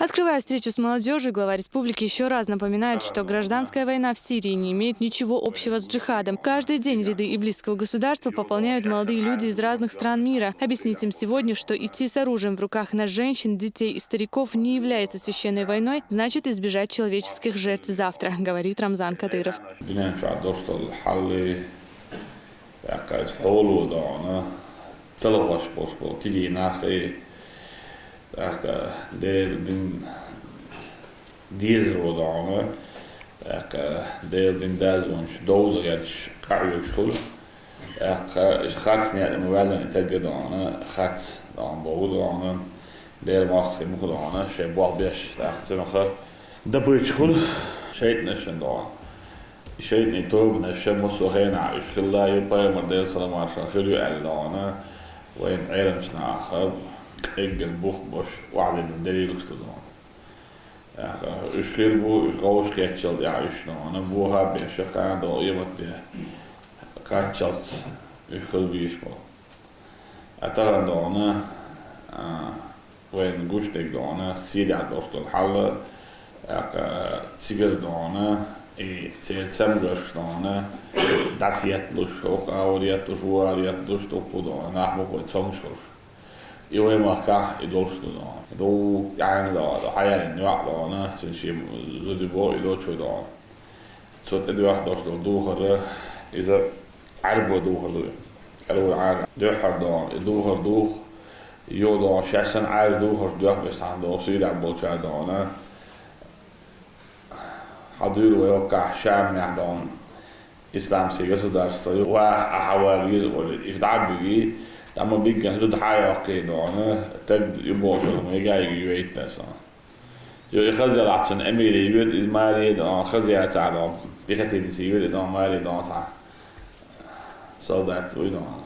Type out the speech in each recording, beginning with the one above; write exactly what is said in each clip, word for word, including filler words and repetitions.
Открывая встречу с молодежью, глава республики еще раз напоминает, что гражданская война в Сирии не имеет ничего общего с джихадом. Каждый день ряды иблисского государства пополняют молодые люди из разных стран мира. Объяснить им сегодня, что идти с оружием в руках на женщин, детей и стариков не является священной войной, значит избежать человеческих жертв завтра, говорит Рамзан Кадыров. Дунен чу дошла хьалли, тӀаккха хьоло дона, талхош бошбол кигий нахи, тӀаккха Дела дин дезаро дона, тӀаккха Дела дин дазончу довза гӀерташ къахьоьгуш хуьлу, тӀаккха харц некъа ма ваьллина и тагга дона, харц дона боху дона, Дела мостагӀий муха дона, шайн болх беш, тӀаккха цунаха дабайча хуьлу шайтӀанашна дона. ШайтӀанийн тобанаш массо а хенахь уьш хилла ю, пайхамар Делан салам-маршалла хуьлда аьлла дона, вайн Ӏеламчу наха къеггина бух бош охьадиллина делилаш ду дона. ТӀаккха уьш хир бу, уьш гӀовш кхеччалла тӀехь уьш дона, бохам беш, шаьш кхана догӀу иймат де кхаччалц уьш хила вийш бу. А тахана дона, а, вайна гуш дерг дона, Сирехь долуш долу хьал, тӀаккха цигара дона, и церан цамгарш дона, дӀасетталуш, хӀокху агӀор етталуш, вукху агӀор етталуш, тӀаккха дона, нах ма вай цомгуш хуьлуш. И вай махкахь и долуш ду дона. Ду тӀаьхьа дона, хьаяьллина йоӀ дона, цуьнан шен зуда бо, и долчо дона. Цо тӀедоьхна долуш долу духар, иза Ӏаьрбо духар ду. Ӏаьрбо Ӏара дуьххьара дона, и духар дух, йо дона, шаьш санна Ӏаьржа духарш доьхна беш цхьаьна дона, Сирехь болчара дона. Хьан дуьйла вай хӀоккхахь Шамехь дона, исламский государство ю, ваха ахьа ван веза олий, иштта дӀа а буьгий, дӀа ма бигган зуда хьан а йоккхий дона, таг ю бохуш ма йигай йойтта сан. Йо, и хаза ялахь цунна Эмире йоьду, иза маре а дона, хаза яцахь дона, пехотинец йоьду и дона, маре а дона цхьа солдат вуй дона.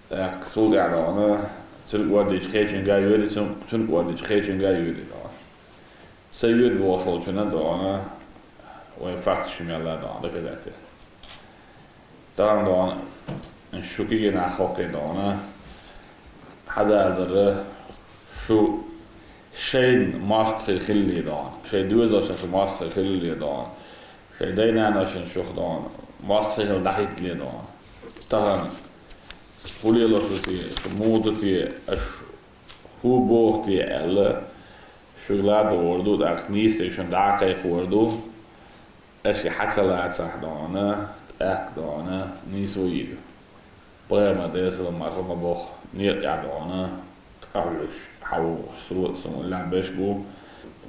ТӀаккха цул тӀаьхьа дона, цуьнан кӀордийчу кхечуьнга йоьду, цуьнан кӀордийчу кхечуьнга йоьду дона. Ца йоьду бохуш волчунна дона, вай факташ мелла дона, доказательства. Тахана дона, шу кигина хӀокхе дона, хьадалдара шу шайн мостагӀий хилале дона, шайн доьзалшна шу мостагӀий хилале дона, шайн дай-наношна шух дона, мостагӀий хила дӀахӀиттале дона. Тахана хӀун лелош ву те, шу муха ду те, аша хӀун боху те аьлла, шуьга ладогӀур ду, тӀаккха нийса дерг шуна дӀа а кхайкхор ду. Аша и хьан ца лацахь дона, тӀаккха дона, нийса ву йийр. Пайхамар Делан салам-маршалла хуьлда ма боху, некъа тӀехь дона, къахьоьгуш, хьан ву, суна лаьа беш бу.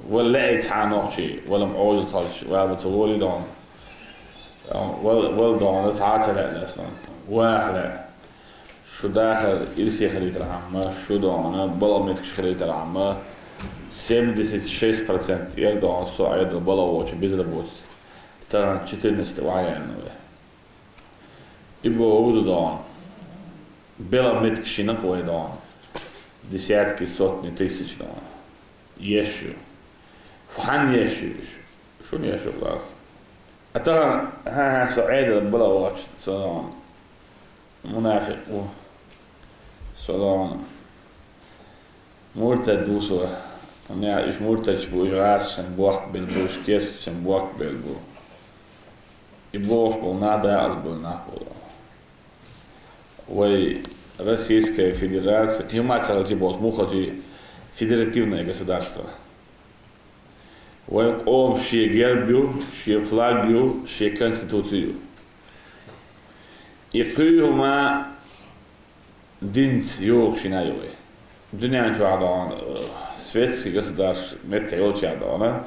Вала лаьий цхьа нохчий, вала-м Ӏожалла цхьалча, вала ма ца волий дона. Вала, вала дона, цхьа а ца лаьа лаьцна. Ваха лаьа. Шу дахар ирсе хилийтархьама, шу дона, балха меттигаш хилийтархьама, семьдесят шесть процент тӀера дона со Ӏедал балха воцчу безработица. Тахана четырнадцать охьаяьллина вай. И боху ду дона. Балха меттигаш йина-кх вай дона. Десятки, сотни тысяч дона. Еш ю. Хьанна еш ю уьш? Шуна еш ю лаз. А тахана, хӀан-хӀа, со Ӏедал балха воцчу, со дона. Мунафикъ ву. Со дона. Муртад ву со. Хьуна уьш муртадаш бу, уьш гӀазкхашна бохк белла бу, уьш керстачашна бохк белла бу. И бохуш болу нах дакъазбевлла нах бу. Вай Российская Федерация, кхин хӀума ца хилча бохуш, муха хилча федеративное государство. Вайн къоман шен герб ю, шен флаг ю, шен конституци ю. И кхин хӀума динца йогӀуш йина ю вай. Дуьнен чохь дона, э, светский государство меттехь йолчара дона,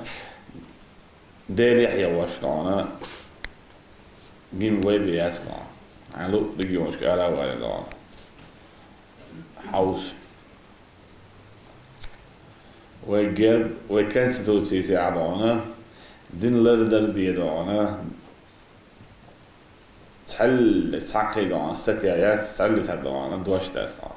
Делехь я ваша дона, гимн вай бен яц дона. Хьайн луъу регионашка ара а вале дона. Хьовса. Вай герб, вай конституци сехьа дона, дин лардар бен дона, цхьаьлла цхьаккхий дона, статья яц, цхьаьлла цхьа дона, дош дац дона.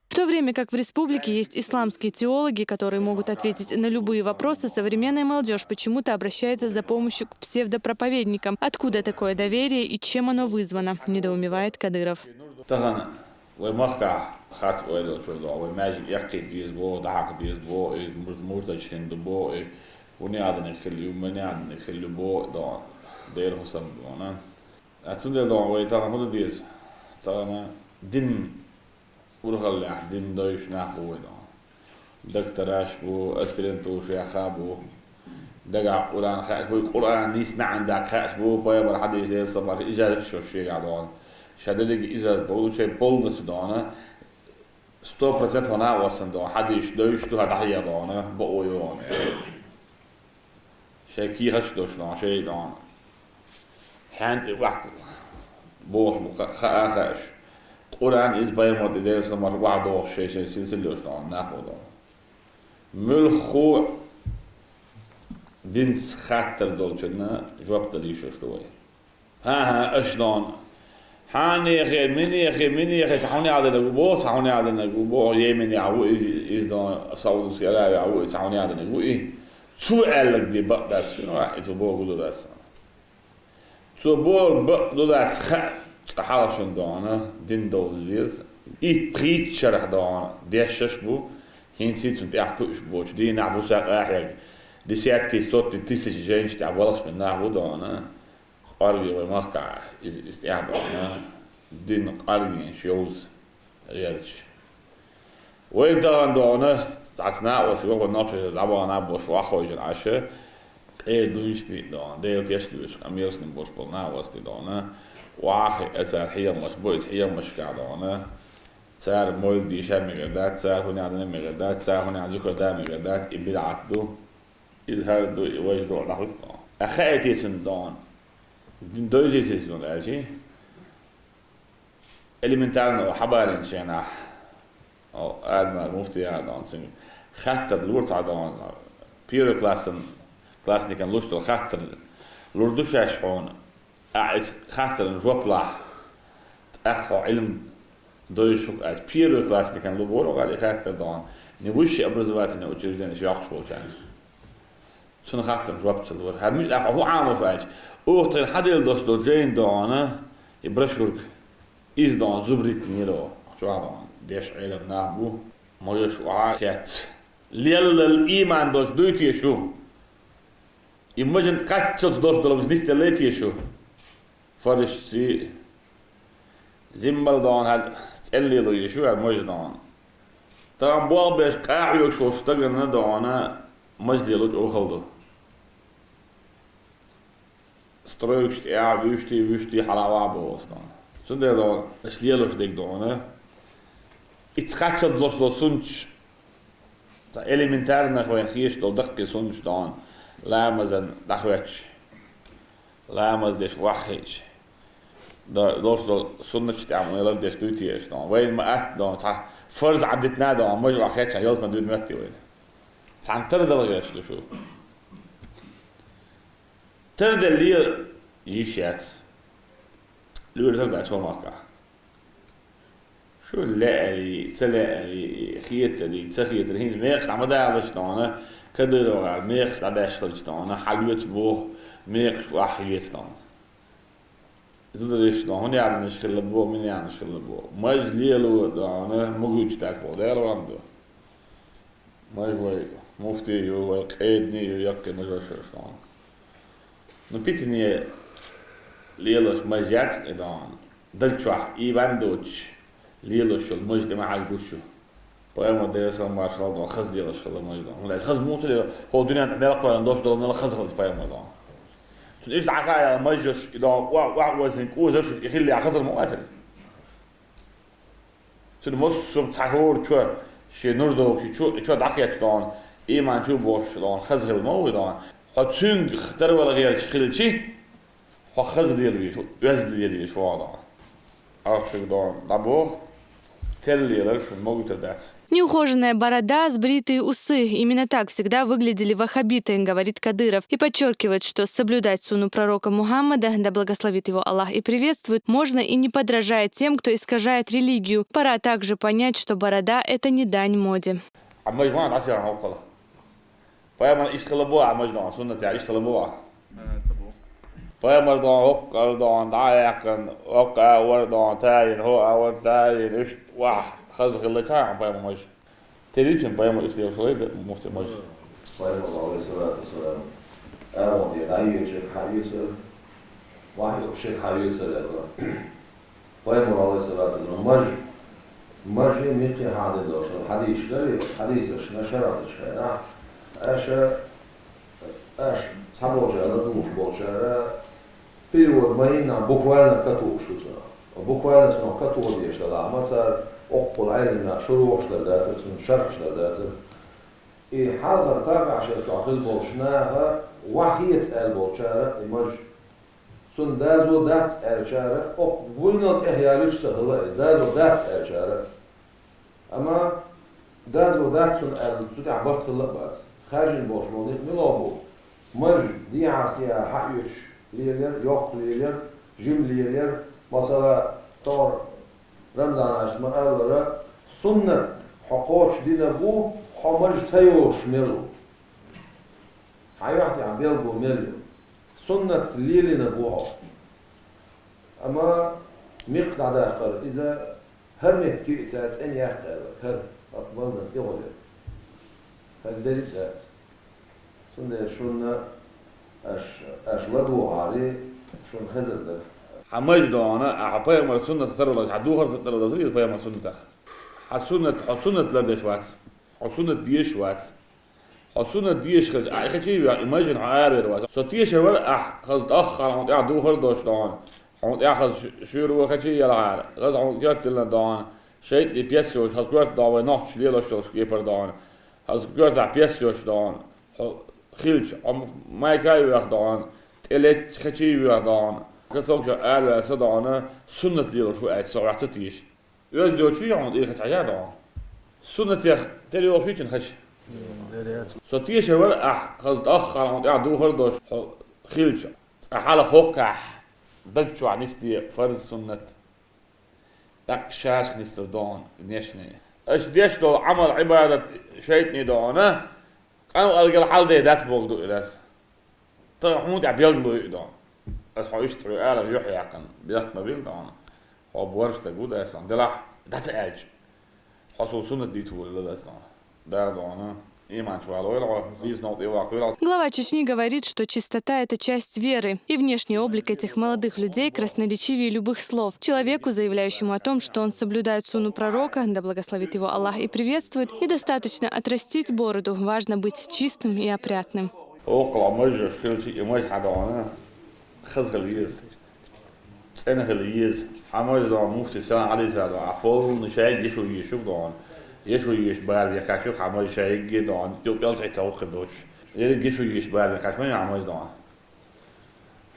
В то время как в республике есть исламские теологи, которые могут ответить на любые вопросы, современная молодежь почему-то обращается за помощью к псевдопроповедникам. Откуда такое доверие и чем оно вызвано, недоумевает Кадыров. Тахана вай махкахь Харц ойла чур догӀу, вай маьждиг эккхийта деза боху, дӀахьакха деза боху, и мур-, мурталчу дин ду боху, и хӀун яханиг хилла ю, мун яханиг хилла ю боху догӀу, Делан хӀусам догӀу. А цундела догӀу вай тахана хӀун дан деза? Тахана дин урхаллехь, дин дойуш нах бу вай догӀу. Доктораш бу, аспирантураш яьхна бу. Дагахь Къуръан хаьаш бу, Къуръан нийса маьӀна даккха хаьаш бу, пайхамар хьадийс Делан салам марш, ижазат шо шегахь догӀу. Ша дерриге ижазат болу, шайн полностью догӀу. Сто процентов хьо накъостан догӀу, хьадийш дойуш ду, хьан дӀахьеха догӀу, бакъо йогӀу. Шайн кехаташ долуш догӀу, шайн догӀу. Хьенан тӀе ваккха бохуш бу ха-, хаа хаьаш. Къуръан иза пайхамар тӀе Делан салам марш охьадогӀуш шайн-шайн силсила йолуш догӀу, нах бу догӀу. Муьлхха динца хаттар долчунна жоп дала йиш йолуш ду вай. ХӀан-хӀа, аша догӀу. Хьанехе, минехе, минехе, цхьа хӀун яханиг ву боху, цхьа хӀун яханиг ву боху, Йеменехь ву иза, иза догӀу, Саудовская Аравия ву, и цхьа хӀун яханиг ву и. Цо аьлларг бен бакъ дац, шуна ваьа, и цо бохург ду дац. Цо бохург бакъ ду дац хаьа, цкъа хьалха шуна догӀу, дин довза веза. Итт-пхийтта шарахь догӀу, дешнаш бу, хӀинций цунна тӀехь кхуьуш боцу дийнахь бу сан къахьега. Десятки, сотни тысяч женщин тӀехь балхаш бина нах бу догӀу. Къорге вай махкахь иза, иза тӀехь догӀу, дин къоргенаш йовза гӀерташ. Вайн тахана догӀу, цхьацца накъостий ваха нохчий дӀабахана бош ваххойжина Ӏаша, къера дуйнаш бийна догӀу, Делан тешна луьйш, къамелашна бош болу накъостий догӀу. Вахахь а цара хьехамаш бу, иза хьехамашкахь догӀу. Цара мовлид дийша мегар дац, цара хӀун яхана мегар дац, цара хӀун яхана зуькар да мегар дац, и бидӀат ду. Иза хӀара ду, и важа ду, нах вуьту. А хаьий те цунна догӀу? Дин дойзий те цунна аьлчи? Элементарно хьабалийначу хенахь, о, Адамара муфтий яра догӀу цуьнга, хаттар лура цхьа догӀу, первый классан, классникан луш долу хаттар лур ду шаьш хьуна, ахь иза хаттарна жоп лахь, тӀаккха хьо Ӏилма дойзуш ву аьлча, первый классникан лу боху гӀали хаттар догӀу, не высшее образовательное учреждение йоккхуш волчарна. Цунна хаттарна жоп ца лора. ХӀара муьтӀахь хьо хӀун Ӏамош ву аьлча, оха тхайна хьан делла дош долу жайна догӀу, и брошюрка, иза догӀу зубританера, чохь догӀу, деш Ӏелам нах бу, можаш охьа а хецна. Леллал ийман долуш дуй те шу? И мажан кхаччалц долуш долу нисделлай те шу? Фарзашций, зиммал догӀу хьал цӀена лело йиш ю аьлла мажа догӀу. Тахана болх беш къахьоьгуш волчу стаганна догӀу мажа лелочу охал ду. Стройкаш тӀехь вуьшти, вуьшти хьала а ваха боху стан. Цундела догӀу, аша лелош дерг догӀу. Ица кхаччалц долуш долу суннаташ, цхьа элементарных вайна хеташ долу даккхий суннаташ догӀу, ламазан дӀахоьттуш, ламаз деш ваххийча, до-, долуш долу суннаташ тӀехь ма лар деш дуй те аша догӀу. Вайна ма атта догӀу, цхьа фарз Ӏадитина догӀу, мажа охьахецча ялсман дуьйна моьттий вайна. Цхьана тардала гӀерташ ду шу. Тарделла йиш яц. Луьра тара дац хӀокху махкахь. Шу лаьарий, ца лаьарий, хетарий, ца хетарий, хӀинца мекхаш дӀа ма далалаш догӀу, Кадыров гӀала мекхаш дӀадаьшна хилча догӀу, хьан лоьцу боху, мекхаш охьахеца догӀу. Зудариш догӀу, хӀун яханаш хилла боху, мин яханаш хилла боху. Мажа лело догӀу, магуьйтуш дац боху, Дала ван ду. Мажа вай муфтий ю, вай къедний ю, яккхий мажа вашарш догӀу. Ну, питане лелош мажа яц и догӀу. Даг чохь и ван доцуш лелош йолу мажа тӀе ма хьаьжжа гуш ю. Пайхамар Делан салам маршалла догӀу, хаза лелош хилла мажа догӀу. ХӀунда аьлча хаза муха лела, хӀокху дуьнен тӀе мел кхоьллина дош долу мел хаза хилла пайхамар догӀу. Цуьнан иштта дӀасаяла мажаш и догӀу, охьа, охьа оззина кӀозаш и хилла хазар ма вацара. Цуьнан массо а цхьа хӀора чо шен нур дохуш, и чо, и чо дӀакхетча догӀу, ийман чу бохуш догӀу, хаза хилла ма ву и догӀу. Хьо цуьнга тарвала гӀерташ хилчи, хьо хаза лелавеш ву, оьзда лелавеш вогӀу догӀу. Ахь шуьга догӀу дӀабоху, терра лелар шуна могуьйтур дац. Неухоженная борода, сбритые усы. Именно так всегда выглядели ваххабиты, говорит Кадыров, и подчеркивает, что соблюдать сунну пророка Мухаммада, да благословит его Аллах и приветствует, можно и не подражая тем, кто искажает религию. Пора также понять, что борода — это не дань моде. Амма ма дӀасаьхьа хӀокхула. Пайхамар иштта хилла боху, а мажа догӀу, суннатехь иштта хилла боху. Э, ца боху. Пайхамар догӀу, хӀокху ара догӀу, дӀа а яьккхина, хӀокху а вара догӀу, тайина, хӀо а вара тайина, иштта вахь, Хаза хилла ца хьан пайхамар маж. Теричун пайхамар ислам шалай да муфти маж. Пайхамар, алейхиссалату вассалам, Ӏаламе дӀайоьдучу хьаоьцура, вахьи шех хьаоьцура аьлла. Пайхамар, алейхиссалату вассалам, маж, мажи миккхи хьадин долуш, хьадийш гали, хьадийсаш на шарахь дечу хенахь, аша, аша цхьаболчара, луш болчара, перевод ма йина, буквально катуш ду цунах. Буквально цунах катуш деш далахь ма цара, оккхул Ӏелимнах шурухаш дар дацара, цунна шархаш дар дацара. И хьалхара такъахьшар чохь хила болчу наха вахьеца аьлла болчара, и маж, цунна дазо дац аьллачара, оккха гуйнал тӀехъялуьйтуш ца хилла иза, дазо дац аьллачара. Амма дазо дац цунна аьлла, цу тӀехь барт хилла а бац. Хаьржина болуш болу некъ мила бу? Маж дехьара-сехьара хьаоьцуш лелар, йоккха лелар, жима лелар, масала, тохара Рамзан-Ӏаш ма аллара, суннат хьо кхочушдинарг ву, хьо маж ца йолуш мел ву. Хьан юьхь тӀехь билгал мел ю. Суннат лелийнарг ву хьо. Амма миккха дӀадаккхар, иза хӀара меттиг и цара цӀена яккха аьлла, хӀара, хӀокху балдан тӀехула. ХӀара дерриг а дац. Цундела шуна аш, аш ладугӀаре, шуна хезар дара. Хьан маж дона, а хьан пайхамар суннат тарлаза, хьан духар тарлаза, иза пайхамар суннатах. Хьан суннат, хьо суннат лардеш вац. Хьо суннат деш вац. Хьо суннат деш хилча, ахь и хачий вех, и мажин хьо арера вац. Со тешар вара ахь, хаза тӀаххара хьуна тӀехь духар дош дона. Хьуна тӀехь хаза шу-, шуьйра ву хачий ялахьара. Хаза хьуна коьрта диллина дона. ШайтӀе пес йолуш, хаза коьрта дона вай нохчаш лелош йолуш кепара дона. Хаза коьртахь пес йолуш дона. Хьо хилча, хьо майкай вех дона. ТӀе летча хачий вех дона. Касовча ала ваьлла са дона. Суннат лелош ву аьлча, со ваьхца тийша. Оьзда йоцуш хьуна тӀехача хьажа догӀу. Суннатех тера йолуш вичина хача. Со тешар вара ахь, хаза тӀаххара хьуна тӀехь духар дош хьо хилча. Цкъа хьала хӀокхахь даг чохь нисде фарз суннат. ТӀаккха шашах нисдур догӀу нешне. Аша деш долу Ӏамал-Ӏибадат шайтӀане догӀу, къам алгал хьалде дац боху ду и дас. Тахана хьуна тӀехь билгало ю и дона. Аса хьо иштта хьоьга ала юьхь яьккхина, бехк ма билла дона. Хьо борша стаг ву, дас дона. Делахь, дӀа ца аьлча, хьо суна суннат дийца волуьйту, дас дона. Да, дона. Иман чу валавойла хьо, дийца новкъа тӀе ваккхавойла хьо. Глава Чечни говорит, что чистота — это часть веры, и внешний облик этих молодых людей красноречивее любых слов. Человеку, заявляющему о том, что он соблюдает сунну пророка, да благословит его Аллах и приветствует, недостаточно отрастить бороду, важно быть чистым и опрятным. Оккхал а мажаш хилча, и маж хьан дона, хаза хила еза. ЦӀена хила еза. Хьан маж дона муфти сан Ӏалиса дона, а полна шайга гишу йишу дона. Ешу йиш бар векаш ю хьан маж шайга дона, тӀе пӀелчӀай товкхи доцуш. Ерриг гишу йиш бар векаш ма ю хьан маж дона.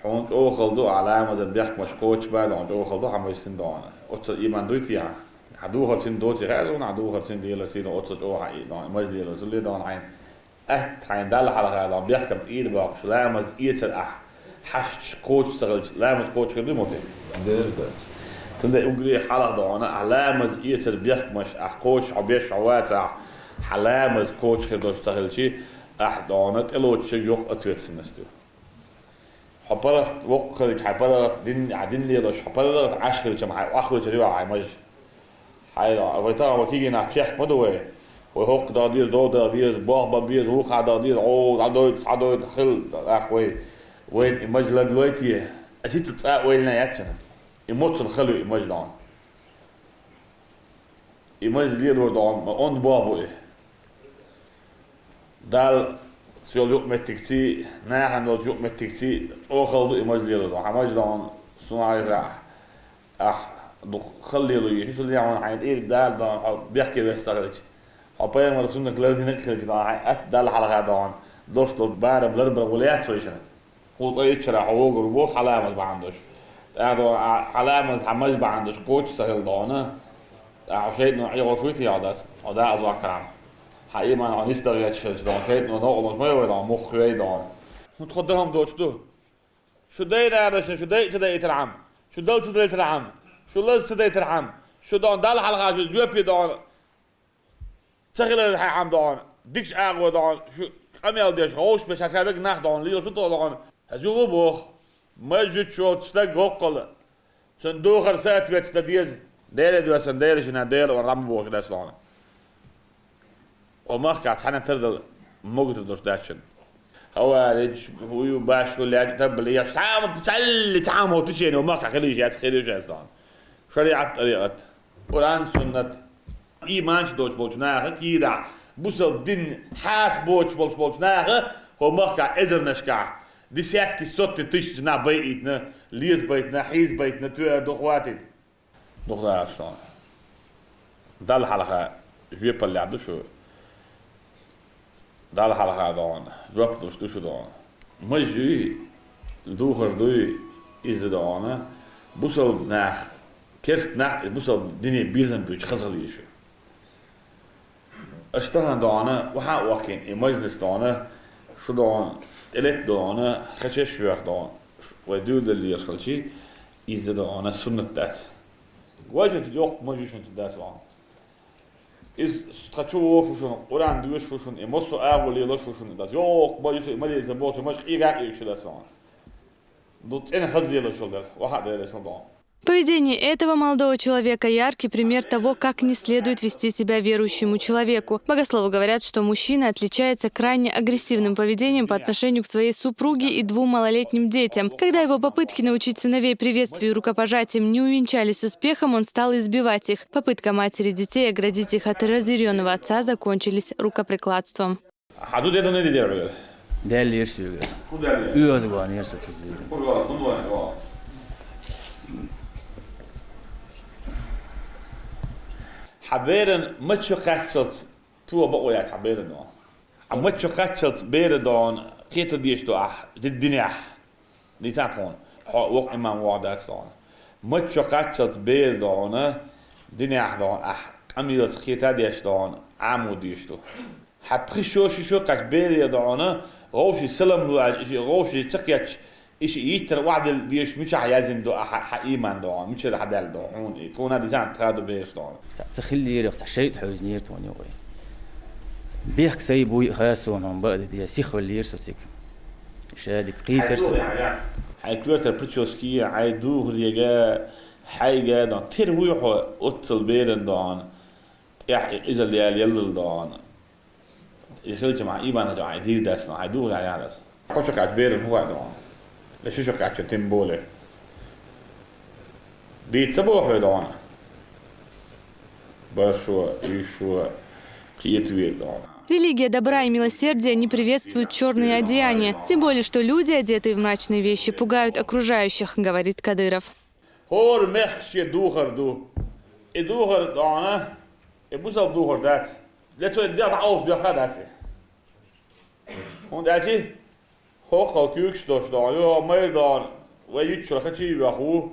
Хьуна чӀогӀа хала ду, ахь ламазан бехкамаш кхочуш бан дона, чӀогӀа хала ду хьан маж син дона. Оццул иман дуй те хьан? Хьан духар син доций хаьа суна, хьан духар син лелар син оццул чӀогӀа хьан и дона, маж лелар, цу ле дона хьайн. Атта хьайн Далла хьалха дона бехкам тӀера боккхуш, ламаз эцар ахь хьашташ кхочуш ца хилча, ламаз кхочуш хир дуй мотт? Дера дац. Цундела уггаре хьалха дона, ахь ламаз эцар бехкамаш ахь кхочуш хьо беш хьо вацахь, хьан ламаз кхочуш хир долуш ца хилча, ахь дона тӀелоцуш йоккха ответственность ю. Хьо паргӀат воккха хилча, хьайн паргӀат дин, хьан дин лелош, хьо паргӀат Ӏаш хилча-м, хьайн охьахилча ривахь хьайн маж. Хьайн, вай тахана вай кегий нах чехка ма ду вай. Вай хӀокху даха деза, дов даха деза, болх бан беза, вукхахь даха деза, гӀо, дӀадойту, схьадойту, хила, нах вай. Вайна и маж ларлой те? Аса хӀинца цкъа а ойла яц шуна. И моццул хала ю и маж дона. И маж лелор дона, ма онда болх бу и. Далла йолу юкъаметтигций, нахана йолчу юкъаметтигций чӀогӀа хала ду и маж лелор дона. Хьан маж дона, сунахьа ахь, ахь дукха хала лело еза, цу лехьана хьайн тӀера Дала дона, хьо бехке веста хилча. Хьо пайхамар суннат лардинарг хилча дона, хьайн атта Далла хьалха дона, долуш долу барам ларбан гӀо лаьцна вайшинна. Хьуна цкъа иччара хьо вогур воцу хьан ламаз бахьана долуш. ТӀаккха дона, а, хьан ламаз хьан маж бахьана долуш кхочуш ца хила дона. ТӀаккха хьо шайтӀано Ӏехош вуй те хьо дац, хьо дакъаза ваккхархьама. Хьан иман хьо нисдала гӀерташ хилча дона, шайтӀано новкъа луш ма йой дона, муха хой дона. ХӀунда тхо дахам доцуш ду? Шу дай-наношна шу дайа ца дайтархьама, шу дала ца дайтархьама, шу лаза ца дайтархьама, шу дона Далла хьалха шу жоьпе дона. Ца хилар хьайн хьама догӀана, дикачу агӀо догӀана, шу къамел деш, гӀовш беш, хьан ша вега нах догӀана, лела шу тӀо догӀана. Хьажа ву боху, мажжучу стаг воккхала, цуьнан духар соответственно дан деза. Дела доьссан, Дела шина, Дела ван рам бохи дас ван. О махка цхьана тардал могут дош дачан. Хаваридж, хую баш, ху лядж, табли, яш, там, цалли, там, о тучен, о махка хилиш, яц хилиш, яц дан. Шариат, тариат. Къуран, суннат. Иманч доч болч наха, кира. Бусал дин хас боч болч болч наха, о махка эзернашка. Десятки, сотни тысяч на байтна, лез байтна, хиз байтна, туэр дохватит. Духлашон. Дал халха жепал ду шу. Дал халха дон. Жоп душ ду шу дон. Мажи духар дуй из дона. Бусал нах, керст нах, бусал дине бизан буч хазгал ишу. Аштаган дона, ваха вахин, и мажлис дона, шу дон, телет дона, хачеш вах дон, вай дюдал леш халчи, из дона суннат дас. Важит ёк мажишун дас ван. Из стхачу шушун, Къуран душ шушун, и мосу агу лело шушун дас. Ёк мажишун, и мали забот, маж ига и ши дас ван. Ду цен хаз лело шул дал, ваха дал сон дон. Поведение этого молодого человека — яркий пример того, как не следует вести себя верующему человеку. Богословы говорят, что мужчина отличается крайне агрессивным поведением по отношению к своей супруге и двум малолетним детям. Когда его попытки научить сыновей приветствию рукопожатием не увенчались успехом, он стал избивать их. Попытка матери детей оградить их от разъяренного отца закончились рукоприкладством. Хазу дедо не дедер. Дел лирс югер. Куда? Уёз гуан ерсо тюзюр. Куда? Куда? Хаберен мачо качалц туа бакъоя хаберен но. А мачо качалц бере дон, кето деш то а, динях. Дицан тхон. Хо вок имам вок дац дон. Мачо качалц бер дон, динях дон, а, камилц кето деш дон, аму деш то. Хьа пхи шо ши шо кач бере дона, гӀовши салам луач, иши гӀовши цакъяч, иши йиттар ваъдил деш мичахь язин до, а хьа, хьа иман дона, мичара хьадал до, хьун и, тхуна дизан тха до беш дона. Ца, ца хилли ерах, ца шайт хьойз нер тони гӀой. Бехк сай буй хасун хьун баъди дия, сих валлир суцик. Шадик, кхитар су. Хьай квертер прически, хьай духрига, хьайга дон, тер вуй хьо, оццал берен дон. Тӏехь и къизал ял яллал дон. И хилча ма, и бана жа, ай дир дас, ай дугъа ял дас. Кочо кач берен хӀуа дон. Ле шишо кач тем более. Ди ца бохле дон. Башо, ишо, кхетве дон. Религия добра и милосердия не приветствует черные одеяния, тем более, что люди, одетые в мрачные вещи, пугают окружающих, говорит Кадыров. ХӀор мехк ше духар ду. И духар дона, и бусал духар дац. Для цо дел аус дёха дац. ХӀунда аьлчи хӀокхал куьйгаш дош дона, ё майр дона, вай юччура хачи вяху,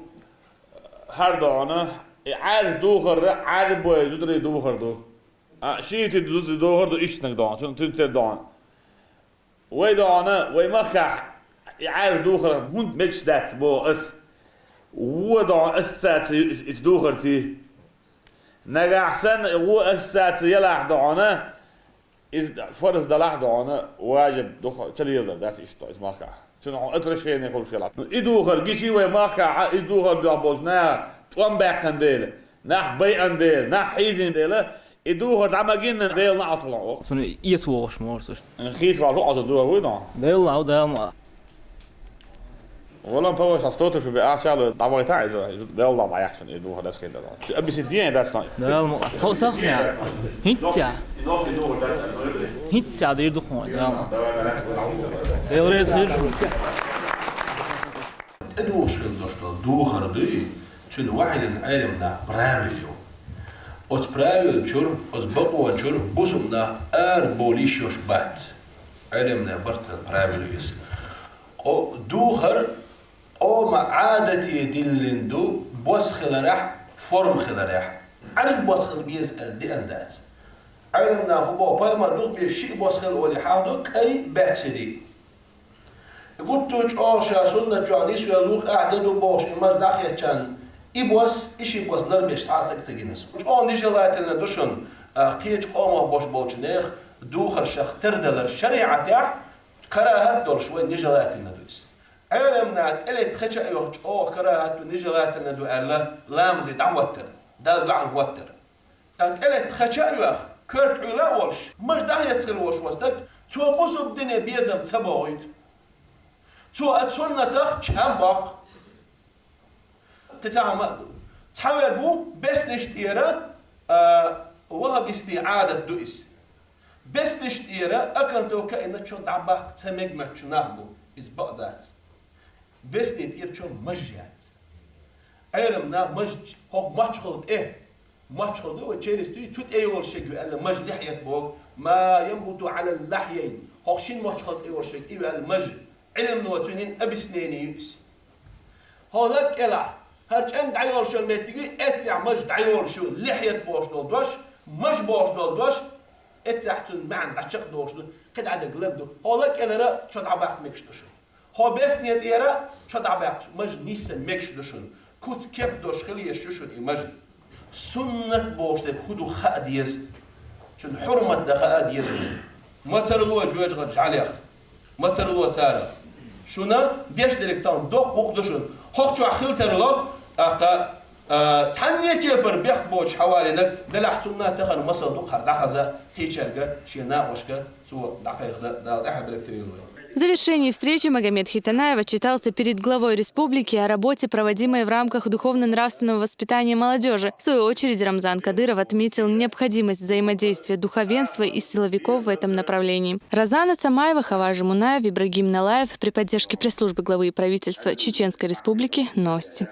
хӀар дона, и Ӏаьржа духар, Ӏаьржа бой зударий духар ду. А, шийтий зударий духар ду ишнаг дона, цун тун тер дона. Вай дона, вай махкахь, и Ӏаьржа духар хӀунда мегаш дац бо ас. Во дона ас саца ис, ис духарций. Нагахь санна во ас саца ялахь дона, из фарз далахь дона, важиб духа, ца леладар дац иштта, из махкахь. Цунах отвращение хуш ялахь. Ну, и духар гичи вай махкахь, и духар дуьхь болчу наха тӀом баьккхина дела, нах байъан дела, нах хьийзина дела, и духар дӀа ма гинна Делан алхалон. Цуьнан эца вогӀуш ма вара цо. Хийца валла хӀу Ӏаза дуьхьа вуй дон? Делла хьо, Дала ма. Валан паваш ас тотуш бе ахча ло, дӀавайта иза, иза Делла дӀа яхчун, и дуьхьа дас кхин дала. Чу абиси дин дас тон. Дала ма. Тхо тахна. ХӀинца. ХӀинца дир дукхун, Дала ма. Дела реза хир шу. ТӀедухуш хила долуш долу духар дуй, цуьнан ваьхьаллин Ӏелам нах правил ю. Оцу правил чуьра, оцу бакъон чуьра бусум нах ара болуш йолуш бац. Ӏелам нах бартан правил ю иза. Къо-, духар къоман Ӏадате диллина ду, бос хиларехь, форма хиларехь. Ӏаьржа бос хила беза аьлла деана дац. Ӏелам нах хӀун боху, пайхамар дукха бен шиъ бос хила олий хьаха ду, кӀай, баьццарий. Гуттар а чӀогӀа ша суннат чохь нисвелла ву, ахь де ду бохуш, и маза дӀахецчарна, и бос, и ши бос ларбеш цхьа а стаг ца гина со. ЧӀогӀа нежелательно ду шуна, а, кхечу къомах бош болчу нехан духаршах тардалар шариӀатехь карахӀат долуш вайн нежелательно ду иза. Ӏелам нах тӀелетта хеча а йоху чӀогӀа карахӀат ду, нежелательно ду аьлла, ламазе дӀахӀоттар. Далла дуьхьал хӀоттар. ТӀаккха кӀелетта хача а йоьхна, коьрта Ӏуьйла а волуш, маж дӀахӀетта хила волуш волу стаг, цо бусалба дине безам ца бохуьйту. Цо оцу суннатах чам боккху. Кхин цхьа хӀума а ду. Цхьа верг ву, беснаш тӀера, а, вахабистийн Ӏадат ду иза. Беснаш тӀера окантовка а йина чо дӀабаккха ца мега моьттуш нах бу, иза бакъ дац. Бесни тӀера чо маж яц. Ӏеламнаха маж, хӀокху мочхал тӀе, мочхал ду вай, челюсть дуй, цу тӀе йолуш ерг ю аьлла маж, лихьят боху, ма янбуту Ӏалал лахьйайн, хӀокху шина мочхал тӀе йолуш ерг и ю аьлла маж, Ӏилмано цуьнан объяснение ю иза. ХӀокху лаг кӀелахь, хӀара чӀанг дӀайолуш йолу меттиг ю, эццехь маж дӀайолуш ю, лихьят бохуш долу дош, маж бохуш долу дош, эццехь цуьнан маьӀна дӀачекхдохуш ду, кхидӀа дерг лаг ду. ХӀокху лаг кӀелара чо дӀабаккха мегаш ду шуна. ХӀокху бесни тӀера чо дӀабаккха маж нийсса мегаш ду шуна. Куц кеп долуш хила езаш ю шуна и маж. Суннат бохуш дерг хӀун ду хаа деза. Цуьнан хьурмат дан хаа деза. Ма тарло жоьжахатин жӀаьлех, ма тарло царах. Шуна деш дерг тахана доккха гӀуллакх ду шуна. ХӀокху чохь хила тарло, тӀаккха, а, цхьанне а кепара бехк боцуш хьавалийнарг, делахь цунна тахана масал ду-кх хӀара дӀахаза, кхечаьрга, шен накъошка цо дӀакхайкхина, Дала тӀаьхье беркате йойла вайн. В завершении встречи Магомед Хитанаев отчитался перед главой республики о работе, проводимой в рамках духовно-нравственного воспитания молодёжи. В свою очередь Рамзан Кадыров отметил необходимость взаимодействия духовенства и силовиков в этом направлении. Розана Цамаева, Хаважи Мунаев, Ибрагим Налаев при поддержке пресс-службы главы и правительства Чеченской Республики. Новости.